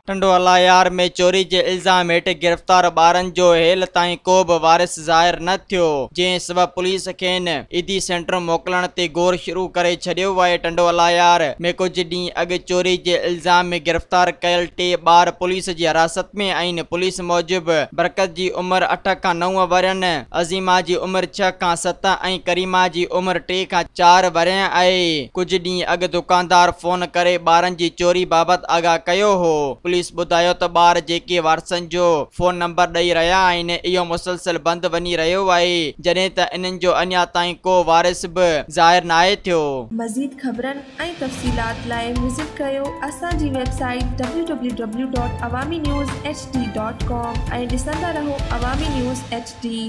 ٽنڊو الهيار ۾ چوري جي الزام هيٺ گرفتار ٻارن جو هيل تائين ڪو به وارث ظاهر نه ٿيو، جنهن سبب پوليس کين ايڌي سينٽر موڪلڻ تي غور شروع ڪري ڇڏيو آهي. ٽنڊو الهيار ۾ ڪجهه ڏينهن اڳ چوري جي الزام ۾ گرفتار ڪيل ٽي ٻار پوليس جي حراست ۾ آهن. پوليس موجب برڪت جي عمر اٺ کان نو ورهين، عظيمه جي عمر ڇهه کان ست ۽ ڪريما جي عمر ٽي کان چار ورهين آهي. ڪجهه ڏينهن اڳ دڪاندار فون ڪري ٻارن جي چوري بابت آگاهه ڪيو هو. پوليس ٻڌايو ته ٻار جيڪي وارثن جو فون نمبر ڏئي رهيا آهن اهو مسلسل بند وڃي رهيو آهي جڏهن ته انهن جو اڃا تائين ڪو وارث به ظاهر ناهي ٿيو. مزيد خبرن ۽ تفصيلات لاء وزٽ ڪريو اسان جي website W W W dot Awami news H D dot com ۽ ڏسندا رهو عوامي نيوز ايڇ ڊي.